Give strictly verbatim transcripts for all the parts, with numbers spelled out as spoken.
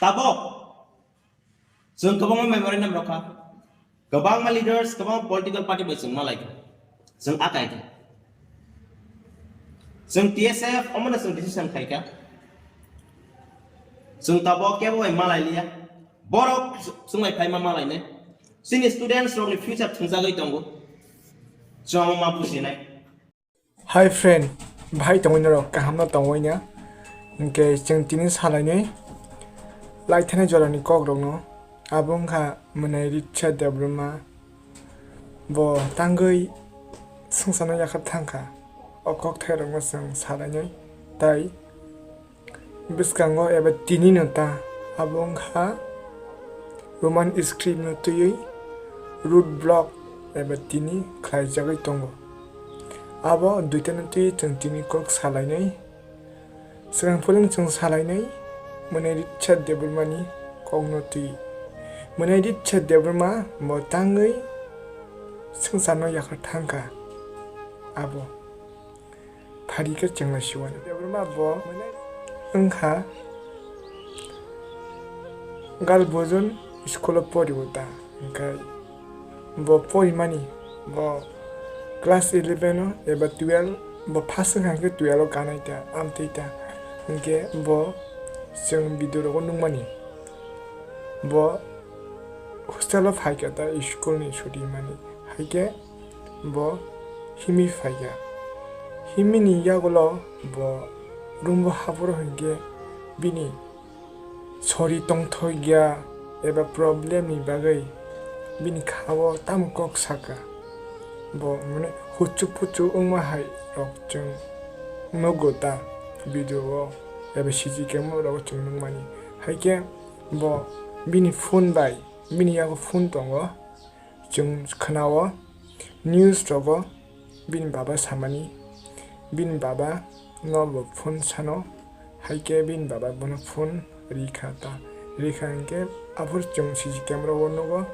Tabok chwng kwbangma memorandum rwkha, kwbangma leaders, kwbangma political party bai chwng malaikha, chwng akaikha. Chwng T S F omono chwng decision khaikha. Chwng tabok kebo bai malailiya. Borok chwng bai phaima malainai. Chini students rokni future thwngjagwi tongo. Chwng omo ma bujinai. Hi friend, bahai tongwi norok, kaham no tongwi na? Hinkhe chwng tini salainai laithani jorani kok rokno, abo wngkha mwnai Richa Debbarma, bo tangwi swngcharno yakhar thangkha, o kokthai rokno chwng salainai, tai bwskango eba tini no ta, abo wngkha Roman script no twiwi root block eba tini khlaijagwi tongo. Abo duita no twiwi chwng tini kok salainai. Swkang phulwng chwng salainai, mwnai Richa Debbarmani kok no twiwi. Mwnai Richa Debbarma bo tangwi swngcharno yakhar thangkha. Abo. Phari khe chwng lai siwano. Debbarma bo wngkha gal bujun school o pori o ta, hwnkhe bo porimani bo class eleven o eba twelve bo pass wngkha hwnkhe twelve o kanai ta, amtwi ta, hwnkhe bo chwng video rogo nukmani bo hostel o phaikha ta school ni suri mani, haikhe bo himwi phaikha. Himwini yagulo bo room o haphuru hinkhe bini sori tongthokya eba problem ni bagwi bini kha-o tamo kok sakha. Bo mane huchuk puchuk wngma hai rok chwng nugo ta video o eba C C camera rogo chwng nukmani. Haikhe bo bini phone bai, bini yago phone tongo. Chwng khwnao news rogo bini baba samani, bini baba no bo phone sano, haikhe bini baba bono phone rikha ta, rikha hinkhe aphuru chwng C C camera o nugo,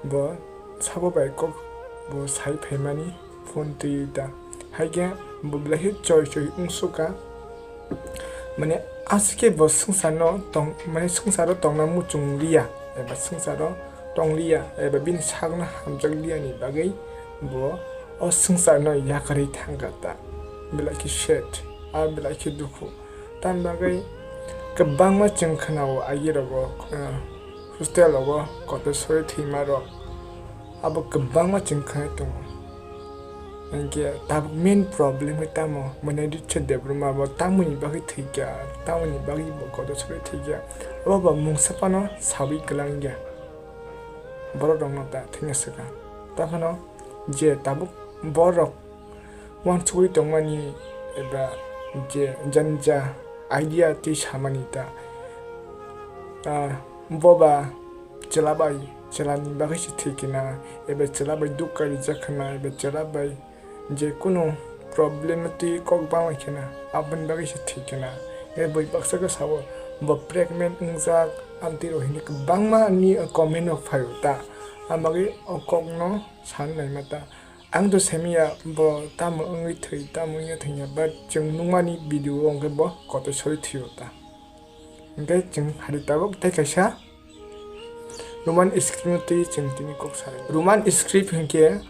bo sabo bai kok bo sai phaimani phone twiwi ta, haikhe bo belai khe choi choi wngsukha. Mane, aswk khe bo swngcharno tong, mane, swngcharo tongna muchung liya, eba swngcharo tong liya, eba bini sakno hamjak liya ni bagwi bo o swngcharno yakarwi thangkha ta. Belai khe sad, a belai khe dukhu. Tamni bagwi kwbangma chwng khwnao agi rogo, ah, hostel rogo kotor sori thwima rok. Abo kwbangma chwng khnai tongo. Hinkhe tabuk main problem khe tamo, mwnai Richa Debbarma bo tamoni bagwi thwikha, tamoni bagwi bo kotor sori thwikha, abo bo mungsa phano sawi kwlangya. Borok rokno ta thwina swkang. Ta phano je tabuk borok uansugwi tongmani eba je jani ja idea twi samani ta, ah, boba chwla bai chwlani bagwi se thwikhe na, eba chwla bai dukha rijak khna, eba chwla bai je kunu problem twi kok banglaikhe na, aboni bagwi se thwikhe na. Eba bui baksa khe sao bo pregnant wngjak, amtwi rok hinwi kwbangma ni comment rok phaio ta, aboni bagwi o kokno sanwi naima ta. Ang to semiya bo tamo wngwi thwi, tamo wngya thwngya, but chwng nukmani video o hwnkhe bo kotor sori thwio ta. Hwnkhe chwng hari tabuk tei kaisa Roman script no twi chwng tini kok sarai. Roman script hwnkhe